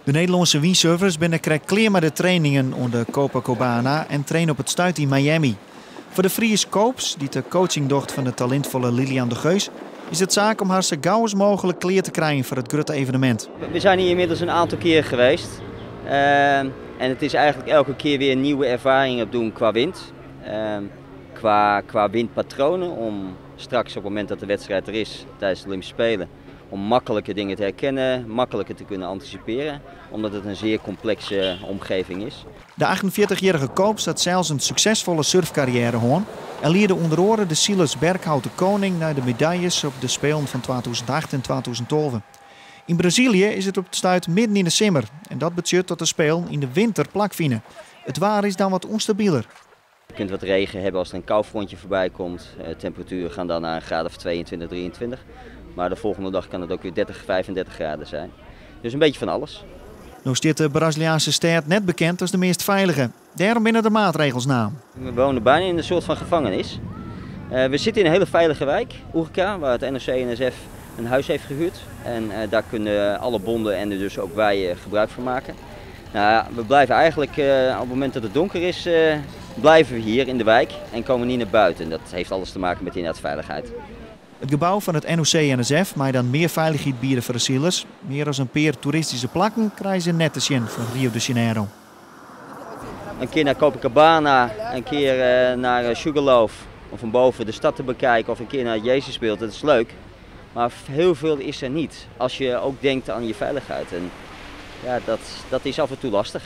De Nederlânske wynsurfers binne krekt klear mei de trainingen oan de Copacabana en traine op it stuit yn Miami. Foar de Fries Koops, dy't de coaching docht fan de talintfolle Lilian de Geus, is it saak om har sa gau as mooglik klear te krijen foar it grutte evenemint. We zijn hier inmiddels een aantal keer geweest. En het is eigenlijk elke keer weer nieuwe ervaringen opdoen qua wind. Qua windpatronen om straks op het moment dat de wedstrijd er is tijdens de Olympische Spelen, om makkelijker dingen te herkennen, makkelijker te kunnen anticiperen, omdat het een zeer complexe omgeving is. De 48-jarige Koops hat sels in suksesfolle surfkarriêre hân en liede ûnder oare de silers Berkhout de Koning nei de medaljes op de Spelen fan 2008 en 2012. Yn Brazilië is it op it stuit midden yn de simmer en dat betsjut dat de Spelen yn de winter plakfine. It waar is dan wat ûnstabiler. Je kunt wat regen hebben als er een koufrontje voorbij komt. Temperaturen gaan dan naar een graad of 22, 23. Maar de volgende dag kan het ook weer 30, 35 graden zijn. Dus een beetje van alles. No stiet de Braziliaanske stêd net bekend as de meast feilige. Dêrom binne der maatregels naam. We wonen bijna in een soort van gevangenis. We zitten in een hele veilige wijk, Urca, waar het NOC-NSF een huis heeft gehuurd. En daar kunnen alle bonden en dus ook wij gebruik van maken. We blijven eigenlijk op het moment dat het donker is, blijven we hier in de wijk en komen niet naar buiten. En dat heeft alles te maken met inderdaad veiligheid. It gebou fan it NOC-NSF mei dan mear feilichheid biede foar de silers. Mear as in pear toeristyske plakken krije se net te sjen fan Rio de Janeiro. Een keer naar Copacabana, een keer naar Sugarloaf om van boven de stad te bekijken of een keer naar het Jezusbeeld, dat is leuk. Maar heel veel is er niet als je ook denkt aan je veiligheid. En ja, dat is af en toe lastig.